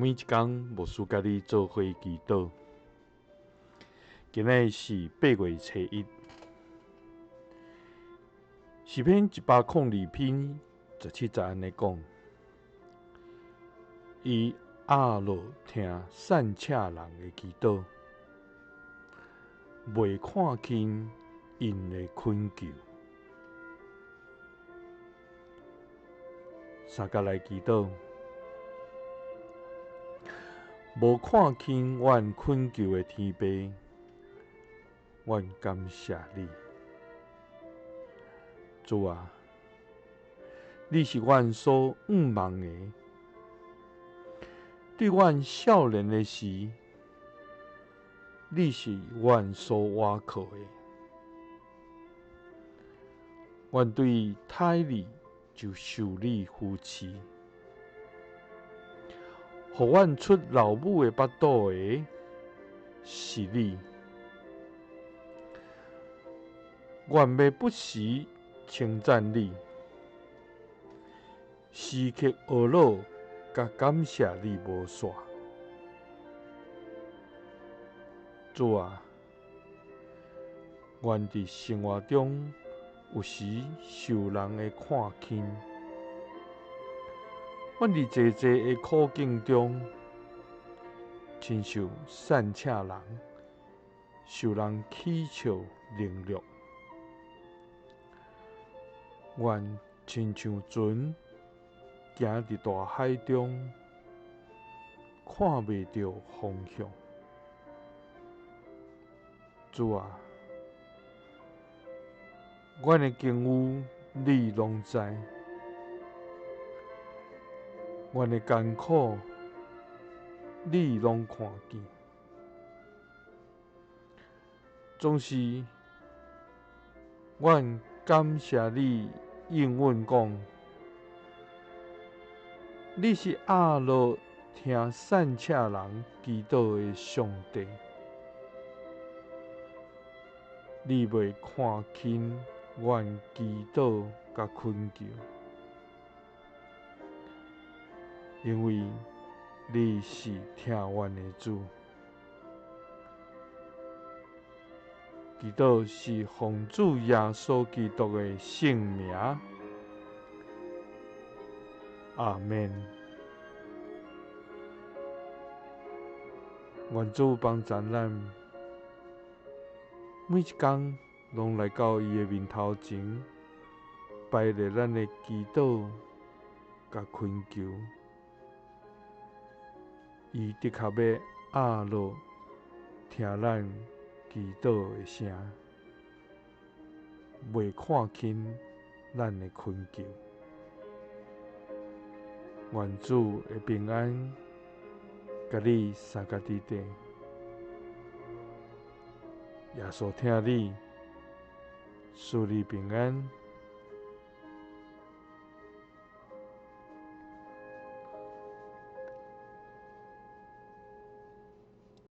每一工牧師佮你做伙祈禱。今仔日是8月初1，詩篇102篇17節按呢講：伊鴨落聽散赤人的祈禱，袂看輕𪜶的懇求。相共來祈禱，無看輕阮懇求的天父，阮感謝你，主啊，你是阮所向望的。對阮少年的時，你是阮所倚靠的。阮對胎裡就受你扶持，予阮出老母的腹肚的是你。阮欲不時稱讚你，時刻呵咾佮感謝你無煞。主啊，阮佇生活中有時受人的看輕，阮佇濟濟的苦境中，親像散赤人，受人起笑凌辱。阮親像船行佇大海中，看袂著方向。主啊，阮的境遇你攏知，阮的艱苦你攏看見。總是阮感謝你應允講，你是鴨落聽散赤人祈禱的上帝，你袂看輕阮祈禱佮懇求，因為你是聽阮的主。祈禱是奉主耶穌基督的聖名，阿們。願主幫助咱，每一工攏來到伊的面頭前，擺列咱的祈禱佮懇求，伊的確欲鴨落聽咱祈禱的聲，袂看輕咱的懇求。願主的平安，佮你相佮佇底。耶穌疼你，賜你平安。